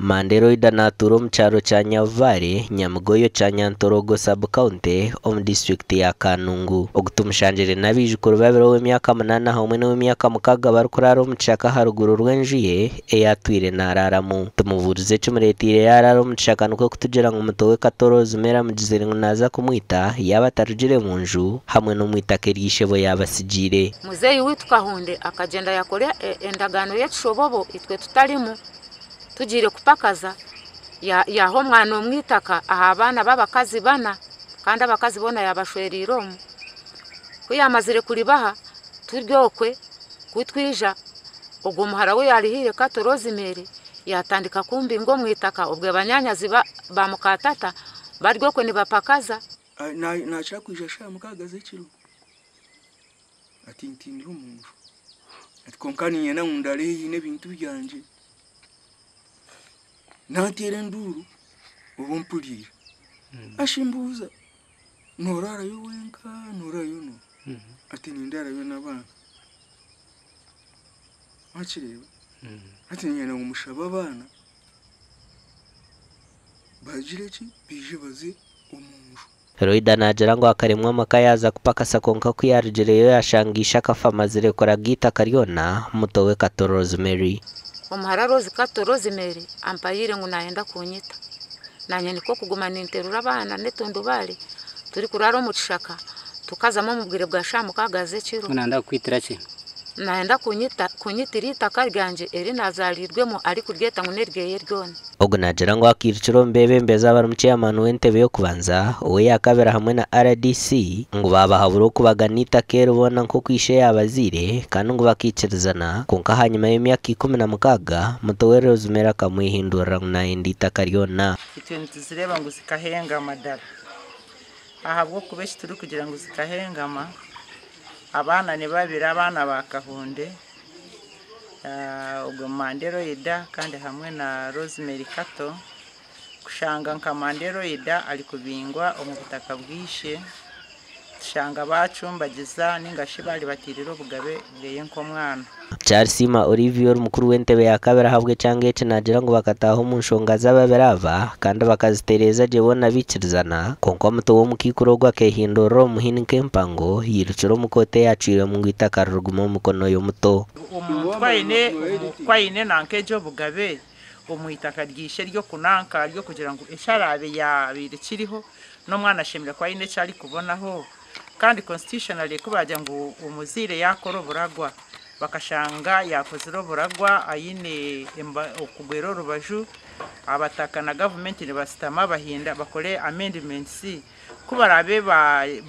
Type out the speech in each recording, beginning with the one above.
Manderoida naatuura omu kyaro kya Nyabubare, Nyamigoyo kya Nyantorogo sub-county omu disiturikiti ya Kanungu. Ogu tumushangire n'abaijukuru babiri ow'emyaka 8 hamwe n'ow'emyaka 6 barikuraara omu kishaka aharuguru rw'enju ye ei atwire naaraaramu. Tumubuurize ekimureeteire yaaraara omu kishaka nikwo kutugira ngu muto we Kato Rosemary amugizire ngu naaza kumwita yaaba atarugire mu nju hamwe n'omu itaka eri ishebo yaabatsigiire. Muzeeyi waitu Kahunde akagyenda yakora endagaano y'ekishobobo itwe tutarimu. Tugiire kupakaza yaaha omwana omwe eitaka aha baana b'abakazi bana kandi abakazi boona yaabashwereire omu. Ku yaamazire kuribaha turi okwe ku twija ogwo muhara we yaarihiire Kato Rosemary yaatandika kumbinga omu itaka obwe banyaanyazi ba mukatata bari okwe nibapakaza. Nakira kwija shaaha 6 z'ekiro ati ntindire omu nju ati kwonka niinyenda ngu ndaare haihi n'ebintu byangye. Nateera enduuru obu mpuriire ashimbuuza noraarayo wenka noraarayo no ati nindaarayo n'abaana wakireeba ati niinyenda ngu mushabe abaana bagire ki baije baze omu nju. Roida naagira ngu akaremwa amaka yaaza kupakasa kwonka ku yarugireyo yashanga ishe akafa amazire kuraga eitaka ryona muto we Kato Rosemary. Omuhara Rose Kato Rosemary ampayire ngu nayenda kunyita. Nanye nikwo kuguma ninterura abaana n'etundubaare turikuraara omu kishaka tukazamu omu bwire bwa shaaha 6 z'ekiro. Nayenda kukwitira ki? Nayenda kunyitira eitaka ryangye eri nazaariirwemu arikuryeta ngu n'eryeye ryona. Ogu naagira ngu akairukira omu beebembezi abarimu chairman w'entebe y'okubanza ow'eyakabiri hamwe na RDC ngu baabahabura okubagana eitaka eri boona nk'oku ishe yaabaziire kandi ngu bakaikirizana kwonka ahanyima y'emyaka 16 muto we Rosemary akamwehindurira ngu nayenda eitaka ryona. Itwe nituzireeba ngu zikahengama ddala ahabw'okuba eki turikugira ngu zikahengama abaana ni babiri abaana ba Kahunde ogwo Manderoida kandi hamwe na Rosemary Kato kushanga nka Manderoida arikubingwa omu butaka bwishe tushanga bacumbagiza ninga shi bari batirire obugabe bweye nk'omwana. Charles Sima Olivier mukuru w'entebe ya kabiri ahabw'ekyanga eki naagira ngu bakataaha omu nshonga z'ababiri aba kandi bakazitereeza gye boona biikirizana kwonka omuto w'omukiikuru ogwo akehindurira omuhini nk'empango yirukira omu kooti eyacwiremu ngu eitaka riruguma omu mikono y'omuto. Omuntu kwaine nanka egyo obugabe omu itaka ryishe ry'okunanka ry'okugira ngu esharabe yabaire kiriho n'omwana ashemereire kuba aine eki arikubonaho kandi constitutionally kubagira ngu omuzaire yakora oburagwa bakashanga yakozire oburagwa aine okugwera orubaju abataka na gavumenti nibasitama abahinda bakore amendments ku barabe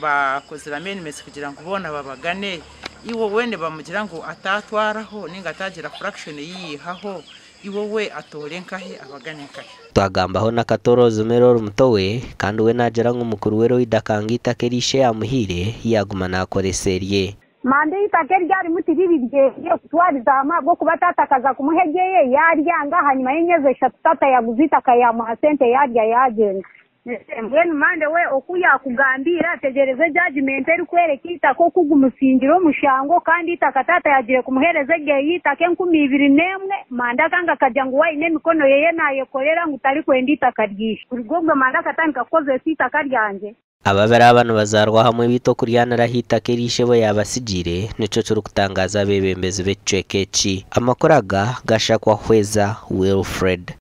bakozire amendments kugira ngu boona babagane iwe wene bamugira ngu atatwaraho ninga atagira fraction yiyihaho iwe we atore nkahe abagane nkahe. Twagambaho na Kato Rosemary omuto we kandi we naagira ngu mukuru we Roida akanga eitaka eri ishe yamuhiire yaguma naakoresa erye. Mande eitaka eryarimu tiriri ryeye kutwariza hamwe ahabw'okuba tata akaza kumuha eryeye yaryanga ahanyuma y'emyezi 3 tata yaguza eitaka yamuha sente yarya yagyenda. Mbwenu Mande we oku yakugambiire ategereze judgment erikworeka eitaka oku gumusingira omushango kandi eitaka tata yagiire kumuheereza eryeye eitaka 2001 Mande akanga akagira ngu we aine emikono yeye naayekorera ngu tarikwenda eitaka ryishe. Buri ogwo Mande akatandika kukozesa eitaka ryangye. Ababiri aba nibazaarwa hamwe beitu okuryanira aha itaka eri ishebo yabasigiire nikyo kirikutangaza abeebembezi b'ekicweka eki. Amakuru aga gashakwa Hweza Wilfred.